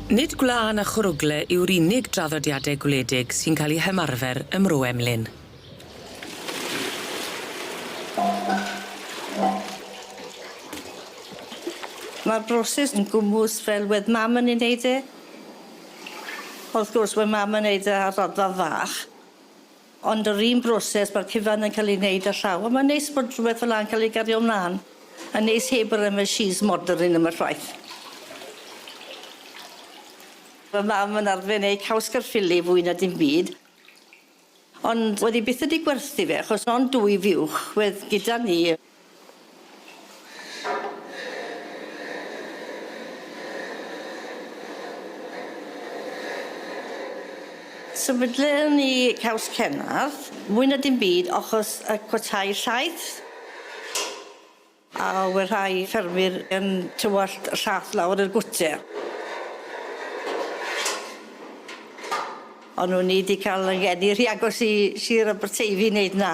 Nid gwlân a chwrwgle yw'r unig draddodiadau gwledig sy'n cael eu hymarfer ym Mro Emlyn. Mae'r broses yn gwmws fel wedd mam yn ei neud e. Wrth gwrs wedd mam yn neud e ar raddfa fach. Ond yr un broses, ma'r cyfan yn ca'l ei neud â llaw, a ma'n neis bod rhwbeth fel 'a'n ca'l ei gario mlan. A neis heb yr machines modern yma chwaith. Fy mam yn arfer neud caws Caerffili fwy na dim byd. Ond wedd 'i byth wedi gwerthu fe achos ond dwy fuwch wedd gyda ni. Sefydlon ni Caws Cenarth, mwy na dim byd achos y cwotâu llaeth. A we' rhai ffermwyr yn tywallt y llath lawr i'r gwter. Ond o'n i 'di ca'l 'yn geni rhy agos i Shir Aberteifi i neud 'na.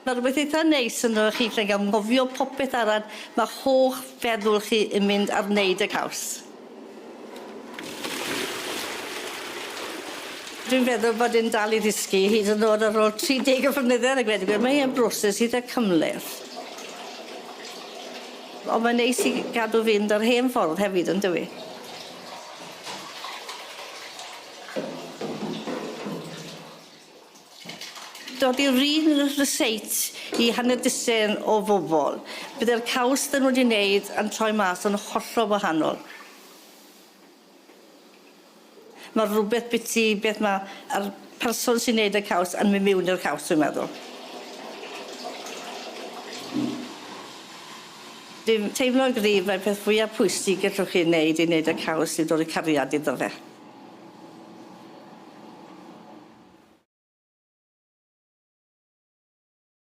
Ma' rwbeth eitha neis ynddo fe chi 'llu anghofio popeth arall ma' holl feddwl chi yn mynd ar wneud y caws. Dwi'n feddwl bod e'n dal i ddysgu hyd yn o'd ar ôl 30 o flynydde a gweud y gwir mae e'n broses itha cymleth. On' mae'n neis i gadw fynd ar hen ffordd hefyd on'd yw 'i? Dod i'r un ryseit i hanner dwsin o bobol. Bydde'r caws 'dyn nw 'di neud yn troi mas yn hollol wahanol. Ma' rwbeth biti beth ma' yr person sy'n neud y caws yn myn' miwn i'r caws dwi'n meddwl. Dwi'n teimlo'n gryf mai'r peth fwya pwysig gallwch chi neud i neud y caws yw dod â cariad iddo fe.